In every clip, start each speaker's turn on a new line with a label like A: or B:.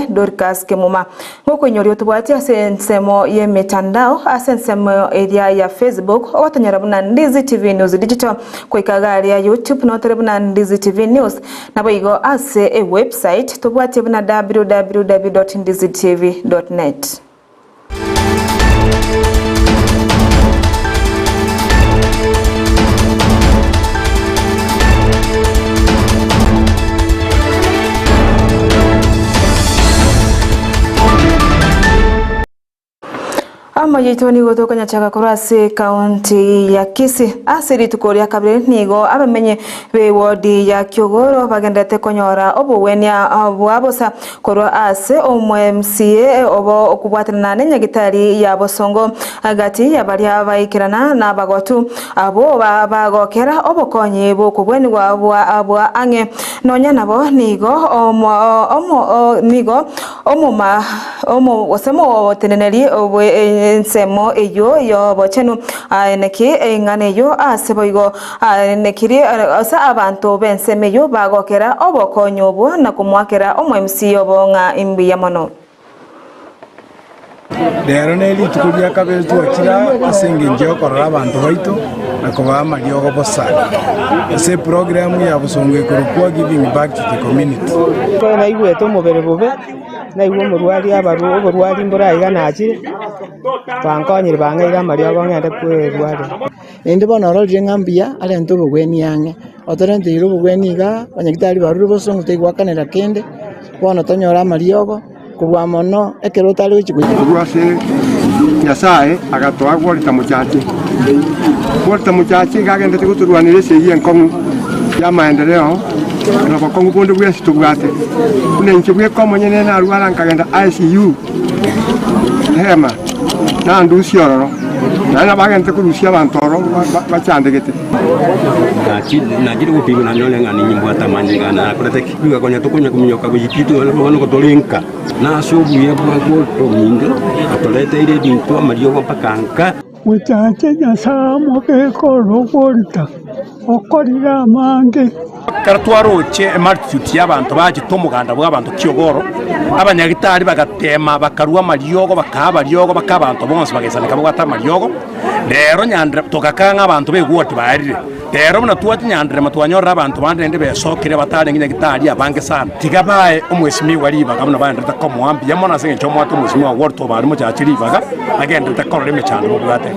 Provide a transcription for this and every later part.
A: Inche Dorcas Kemuma. Ngokoinyoria otobwati ase ensemo y'emetandao ase ensemo eria ya Facebook ogotonyora buna Ndizi TV News Digital goika iga aria YouTube notore buna Ndizi TV News naboigo ase ewebsite tobwatie buna www.ndizitv.net. Amayaito nigo tokonyachaka korwa ase ekaunti ya Kisii. Ase rituko ria kabere nigo abamenyi b'ewodi ya Kiogoro bagenderete konyora obogwenia bwa bosa Korwa ase omo-MCA obo okobwatanana nenyagitari ya bosongo gati ya baria baikerana nabagotu, abwo bagokera obokonyi bw'okobwenigwa bwa bwa ang'e. Nonya nabo nigo omo nigo omoma omo gose omoteneneri bwe ensemo eyio y'obochenu aeneki eng'ana eyio ase boigo Aenekirie ase abanto b'ensemo eyio bagokera obokonyi obwo na komoakera omo-MC obo ng'a imbuya mono.
B: Rero nerituko ria kabere twachire aa ase engencho y'okorora abanto baito na kobaa amariogo bosa ase eprogram ya bosongo ekorokwa Giving Back to the Community.
C: Ekero naigwete omobere bobe, naigwa omorwari abarwa oborwari mbore aiga nachire, bankonyire bang'eire amariogo ng'ende kwerwaria.
D: Naende bono ororire ng'a mbuya arente obogwenia ang'e, otorenteire obogwenia igaa, abanyagitari barure bosongo toigwakanera kende, bono tonyore amariogo, kobua mono ekero otare gochia goika.
E: Korwa ase Nyasae agatoa gworita mochache. Gworita mochache iga agendete gotorwanera esegi enkong'u y'amaendeleo na obokong'u bonde bwensi tobwate. Buna inche bweka omonyene narwara nkagenda ICU Hema, nandusia ororo. Naende nabagente korusia abanto oro bachandegete.
F: Nachire gopima nanyore ng'a nimbwate amanyinga ane nakorete ki? Nigo konya tokonya kominyoka goikia ritang'ani bono gotore nka, na ase obuya bwa gotominga atoreteire ebinto amariogo mpaka nka.
G: Mochache Nyasae omobeke orogoita, okorire amange.
H: Ekero twaroche emultitude y'abanto bachete omoganda bw'abanto ki'ogoro, abanyagitari bagateema bakarua amariogo, bakaa abariogo, baka abanto bonsi bagaisaneka babwate amariogo. Rero nyandere togakaa ng'a abanto b'egwoti baerire. Rero buna twacha nyanderema twanyorire abanto bande naende besokire batarenge nyagitari abange sana. Tiga bae omwesimigwa ribaga buna baenderete komoa mbuya mono ase engencho omwate omwesimigwa Walter Obare mochache ribaga agenderete korora emechando mobwate.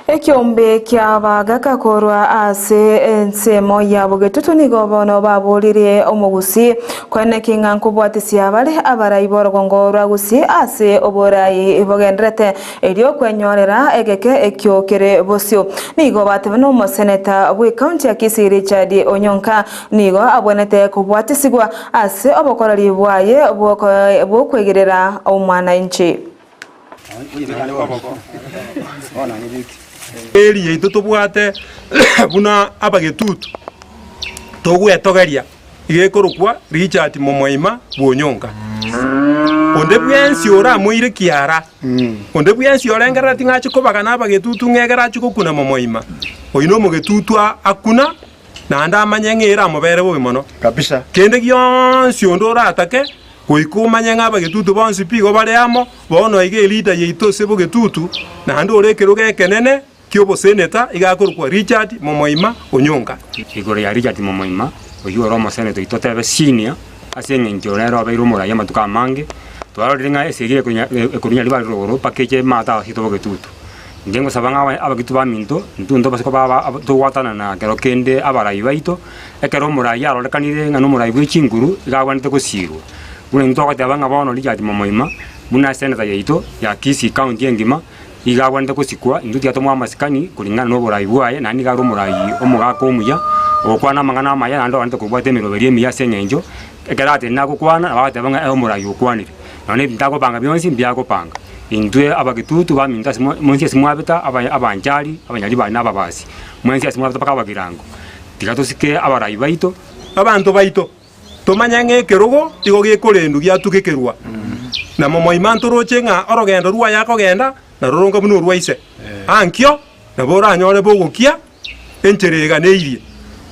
A: Ekeombe ki'abagaka korwa ase ensemo ya bogetutu nigo bono baboririe omogusii koeneki ng'a nkobwatisia bare abarai b'orogongo rwa Gusii ase oborai bogenderete erio kwenyorera egeke ekio kere bosio. Nigo batebe n'omoseneta bw'ecounty ya Kisii Richard Onyonka nigo abwenerete kobwatisigwa ase obokoreri bwaye bw'okwegerera omwananchi.
H: Eri yaito tobwate buna abagetutu togwetogeria iga ekorokwa Richard Momoima bw'Onyonka. Onde bwensi oramoire kiara, onde bwensi orengerereti ng'a achie kobagana abagetutu ng'a egere achie gokuna Momoima, oyio nomogetutu akuna naende amanye ng'a ere amobere bobe mono. Kende gionsi onde oratake Goika omanye ng'a abagetutu bonsi pi igo bare amo, bono aiga elida yaito ase bogetutu, naende ore ekerogo ekenene ki'oboseneta iga akorokwa Richard Momoima Onyonka.
I: Igoro ya Richard Momoima, oyio ore omoseneta oito totebe senior, ase eng'encho nere obeire omoraia amatuko amange, twarorire ng'a esegi ekorunya ribaga rogoro mpaka eche emate ase bogetutu. Inche ngosaba ng'a abagetutu baminto, intwe ntobase koba aba togwatanana kero kende abarai baito, Ekero omoraai arorekanire ng'a nomoraai bwe chinguru, iga agwenerete gosiirwa. Buna intwe togoteba ng'a bono Richard Momoima, buna eseneta yaito ya Kisii County engima, iga agwenerete gosikwa, intwe tiga tomoe amasikani kuringana na oboraai bwaye, naende nigo are omoraai omogaka omuya, ogokwana amang'ana amaya naende ogwenerete kobwata emeroberi emiya ase eng'encho, ekero atenena agokwana nabo agoteba ng'a eh omoraai okwanire. Nonya na ebinto agopanga bionsi mbuya agopanga. Intwe abagetutu baminto ase mwensi ase mwabeta, aba abanchari, abanyaribari na ababasi, mwensi ase mwabeta mpaka abagirango. Tiga tosike abarai baito.
H: Abanto baito, tomanye ng'a ekerogo igo gekorendwa giatugekerwa, na momoima ntoroche ng'a orogendo rwaye akogenda naroronge buna orwa ise. Ankio nabo oranyore bogokia enchera eganeirie.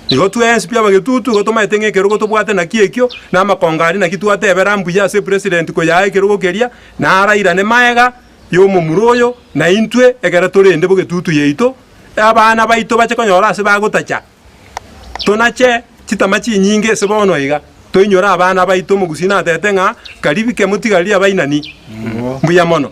H: Igo twensi pi abagetutu igo tomaete ng'a ekerogo tobwate naki ekio, na amakongo aria naki twatebera mbuya ase epresident koyaa ekerogo keria, narairane maega y'omomura oyo, na intwe ekere torende bogetutu yaito, abana baito bache konyora ase bagotacha. Tonache chitama chinyinge ase bono iga, toinyore abana baito omogusii natete ng'a karibike motigarie abainani. Mbuya mono.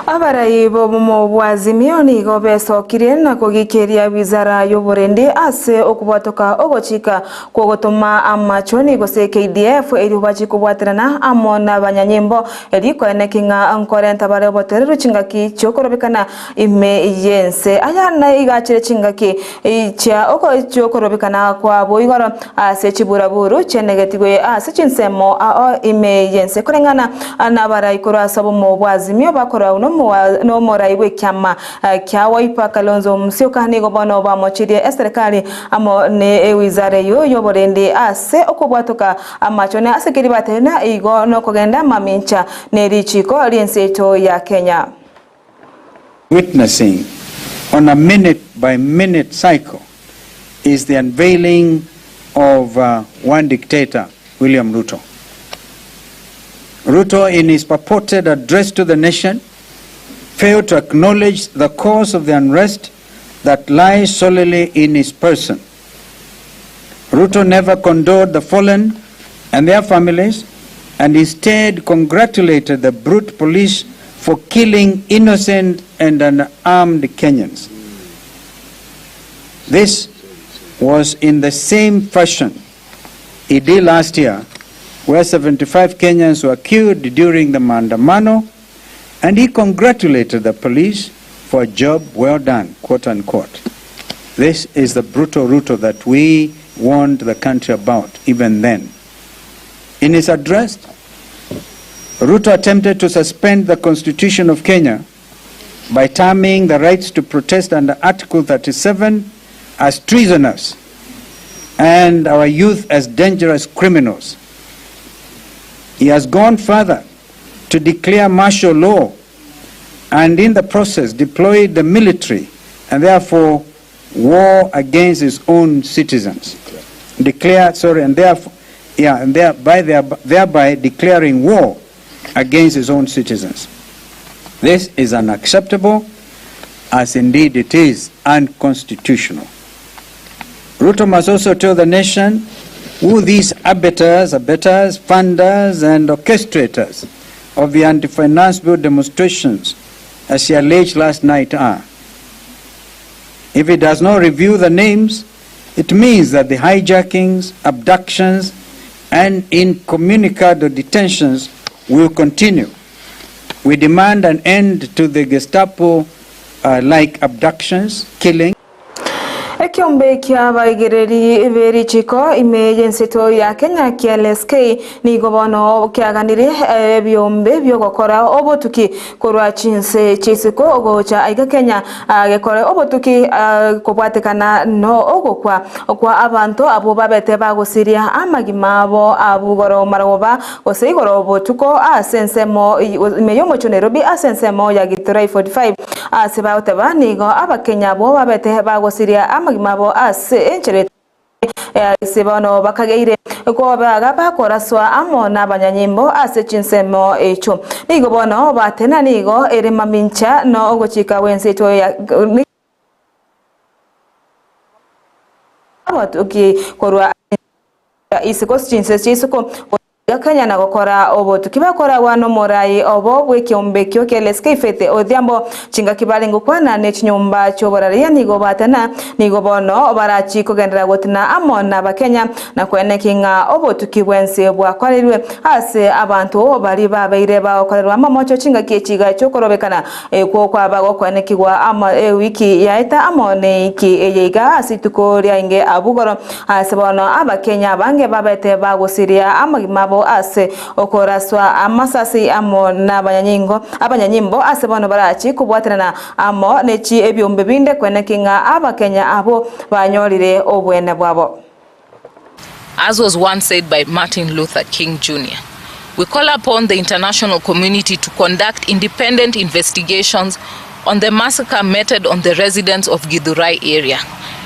A: Abarai b'obomo bwa Azimio nigo besokirie na kogikeria wizara y'oborendi ase okobwatoka ogochika kw'ogotoma amachoni gose KDF erio bachie kobwaterana amo n'abanyanyimbo erio koeneki ng'a nkorenta bare obotoereru chingaki chi'okorobekana ime y'ense. Aya naigachire chingaki chia chi'okorobekana kwabo igoro ase chiburaburu chianegetigwe ase chinsemo ao ime y'ense koreng'ana nabarai korwa ase obomo bwa Azimio bakorau nomorai bw'ekiama kia Wiper Kalonzo Musyoka nigo bono bamochirie eserekari amo ne ewizara eyio y'oborendi ase okobwatoka amachone ase keria batebire igo nokogenda mamincha ne richiko ri'ense yaito ya Kenya.
J: Witnessing on a minute by minute cycle is the unveiling of uh, one dictator, William Ruto. Ruto, in his purported address to the nation, failed to acknowledge the cause of the unrest that lies solely in his person. Ruto never condoned the fallen and their families and instead congratulated the brute police for killing innocent and unarmed Kenyans. This was in the same fashion he did last year, where 75 Kenyans were killed during the Maandamano, and he congratulated the police for a job well done, quote unquote. This is the brutal Ruto that we warned the country about even then. In his address, Ruto attempted to suspend the Constitution of Kenya by terming the rights to protest under Article 37 as treasonous and our youth as dangerous criminals. He has gone further to declare martial law and in the process deployed the military and therefore war against his own citizens. Declare, sorry, and therefore, yeah, and thereby, thereby declaring war against his own citizens. This is unacceptable, as indeed it is unconstitutional. Ruto must also tell the nation who these abettors, abettors, funders, and orchestrators of the anti-finance bill demonstrations, as he alleged last night, are. If he does not review the names, it means that the hijackings, abductions, and incommunicado detentions will continue. We demand an end to the Gestapo-like abductions, killing.
A: Ekeombe ki'abaigereri be richiko ime y'enseto ya Kenya kia LSK nigo bono kiaganirie ebiombe bi'ogokora obotuki korwa chinse chi'isiko gocha aiga Kenya gekore obotuki kobwatekana no ogokwa kwa abanto abwo babete bagosiria amagima abo abwo igoro marogoba gose igoro botuko ase ensemo ime y'omochie o Nairobi ase ensemo ya Githurai 45 Ase bagoteba, nigo Abakenya abwo babete bagosiria amagima abo ase enchera ase bono bakageire kobaga bakoraswa amo nabanyanyimbo ase chinsemo echio. Nigo bono batena nigo ere mamincha no ogochika gwense echio ya abatuki korwa isiko chinse chi'isiko Gakanya na gokora obotuki bakoragwa nomorai obo bw'ekeombe ekio kia LSK Faith Odhiambo chingaki barenge gokwana ne chinyomba chi'oboraria nigo batana nigo bono barachi kogenderera gotina amo n'Abakenya na koeneki ng'a obotuki bwensi bwakoreirwe ase abanto baria babeire bagokorerwa amamocho chingaki echiga chi'okorobekana ekwo kwaba gokoenekigwa amo ewiki yaeta amo neiki eye iga ase rituko riainge abwo igoro Ase bono Abakenya abange babete bagosiria amagima abo ase okoraswa amasasi amo nabanyanyingo abanyanyimbo ase bono barachi kobwaterana amo ne chi ebiombe binde kweneki ng'a Abakenya abwo banyorire obwene bwabo.
K: As was once said by Martin Luther King Jr. We call upon the international community to conduct independent investigations on the massacre meted on the residents of Githurai area.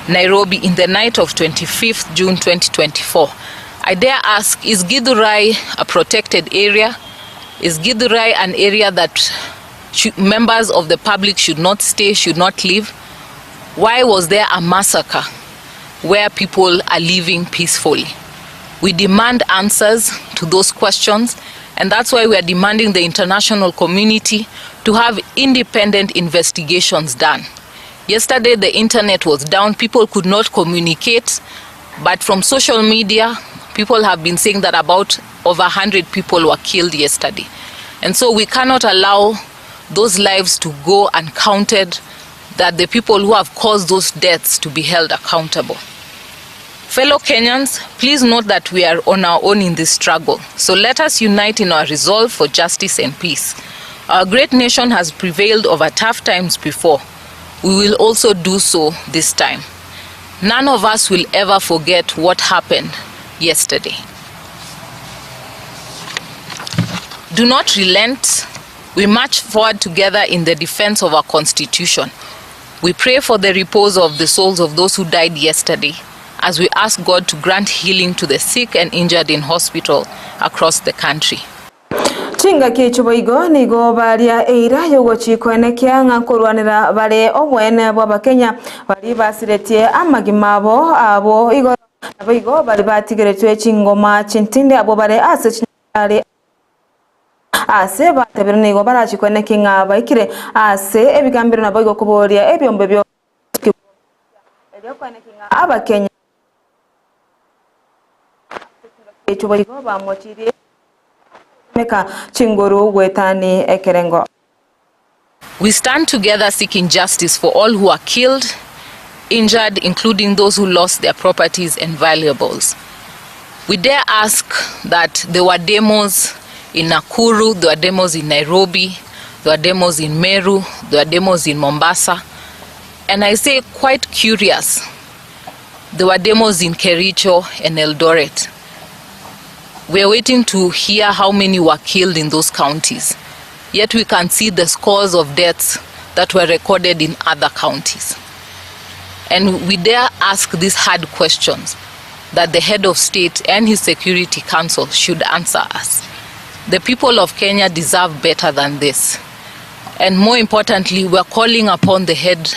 K: Nairobi in the night of 25th June 2024. I dare ask, is Githurai a protected area? Is Githurai an area that members of the public should not stay, should not live? Why was there a massacre where people are living peacefully? We demand answers to those questions, and that's why we are demanding the international community to have independent investigations done. Yesterday, the internet was down, people could not communicate, but from social media, people have been saying that about over 100 people were killed yesterday. And so we cannot allow those lives to go uncounted, that the people who have caused those deaths to be held accountable. Fellow Kenyans, please note that we are on our own in this struggle. So let us unite in our resolve for justice and peace. Our great nation has prevailed over tough times before. We will also do so this time. None of us will ever forget what happened yesterday. Do not relent. We march forward together in the defense of our constitution. We pray for the repose of the souls of those who died yesterday as we ask God to grant healing to the sick and injured in hospital across the country.
A: Chingaki echio boigo nigo baria eira y'ogochikoenekia ng'a nkorwanera bare oboene bw'Abakenya baria basiretie amagima abo abwo igoro, naboigo baria batigeretwe chingoma chintindi abwo bare ase chinyagitari Ase batebire nigo barachikwe naki ng'a baikire ase ebigambero naboigo koboria ebiombe bi'obotuki bw'omokia erio kweneki ng'a Abakenya ase chingaki echio boigo bamochirie gotumeka chinguru goetani ekerengo.
K: We stand together seeking justice for all who are killed, injured, including those who lost their properties and valuables. We dare ask that there were demos in Nakuru, there were demos in Nairobi, there were demos in Meru, there were demos in Mombasa. And I say quite curious, there were demos in Kericho and Eldoret. We are waiting to hear how many were killed in those counties. Yet we can see the scores of deaths that were recorded in other counties. And we dare ask these hard questions that the head of state and his security council should answer us. The people of Kenya deserve better than this. And more importantly, we're calling upon the head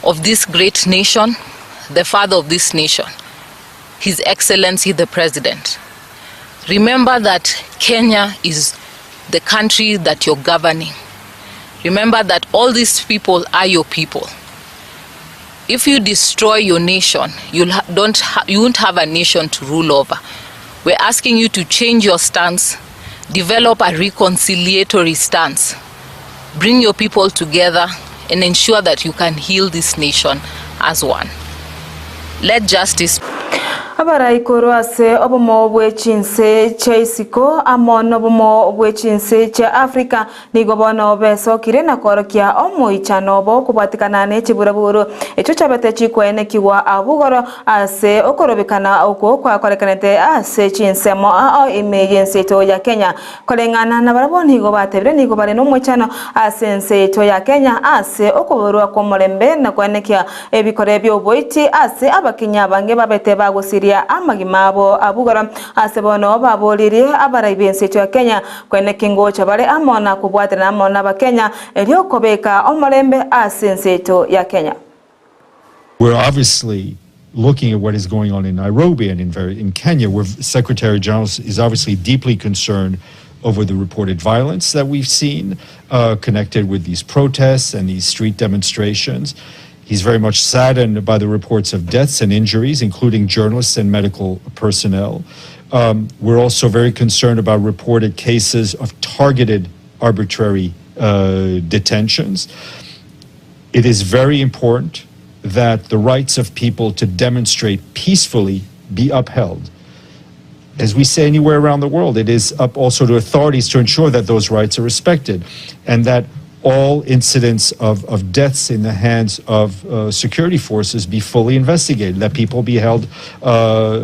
K: of this great nation, the father of this nation, His Excellency the President. Remember that Kenya is the country that you're governing. Remember that all these people are your people. If you destroy your nation, you'll ha- don't ha- you won't have a nation to rule over. We're asking you to change your stance, develop a reconciliatory stance, bring your people together, and ensure that you can heal this nation as one. Let justice
A: Abarai korwa ase obomo bwe chinse chia isiko amo nobomo bwe chinse chia Africa nigo bono besokire na koorokia omoichano obo okobwatikana ne chiburaburu echio chiabete chikoenekigwa abwo igoro ase okorobekana okwo kwakorekanete ase chinsemo ao ime y'ense yaito ya Kenya. Koreng'ana nabarabwo nigo batebire nigo bare nomoichano ase ense yaito ya Kenya ase okoborwa kw'omorembe na koenekia ebikore bi'oboiti ase abakinya abange babete bagosiria amagima abo abwo igoro. Ase bono baboririe abarai b'ense yaito ya Kenya koenekia ngocha bare amo na kobwaterana amo n'Abakenya erio kobeka omorembe ase ense yaito ya Kenya.
L: We're obviously looking at what is going on in Nairobi and in, very, in Kenya, where Secretary General is obviously deeply concerned over the reported violence that we've seen uh, connected with these protests and these street demonstrations. He's very much saddened by the reports of deaths and injuries, including journalists and medical personnel. Um, we're also very concerned about reported cases of targeted arbitrary uh, detentions. It is very important that the rights of people to demonstrate peacefully be upheld. As we say anywhere around the world, it is up also to authorities to ensure that those rights are respected and that all incidents of, of deaths in the hands of uh, security forces be fully investigated, that people be held uh,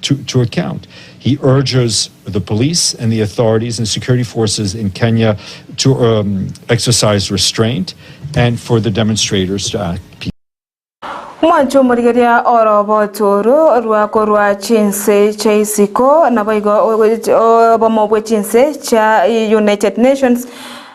L: to, to account. He urges the police and the authorities and security forces in Kenya to um, exercise restraint and for the demonstrators to act peacefully.
A: Mwanche omorigeria oroboto oro rwa korwa chinse chia isiko, naboigo obomo bwe chinse chia United Nations,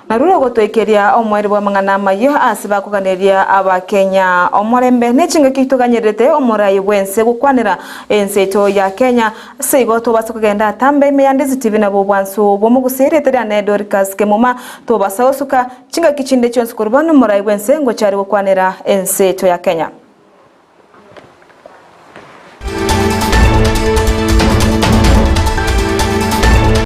A: narwo rogotoikeria omoerio bw'amang'ana amayia ase bakoganeria Abakenya omorembe. Ne chingaki toganyererete omorai bw'ense gokwanera ense yaito ya Kenya. Ase igo tobasa kogenda atambe ime ya Ndizi TV nabo obwansu bw'omogusii erieta riane Dorcas Kemuma tobasa gosuka chingaki chinde chionsi korwa bono omorai bw'ense ngochia are gokwanera ense yaito ya Kenya.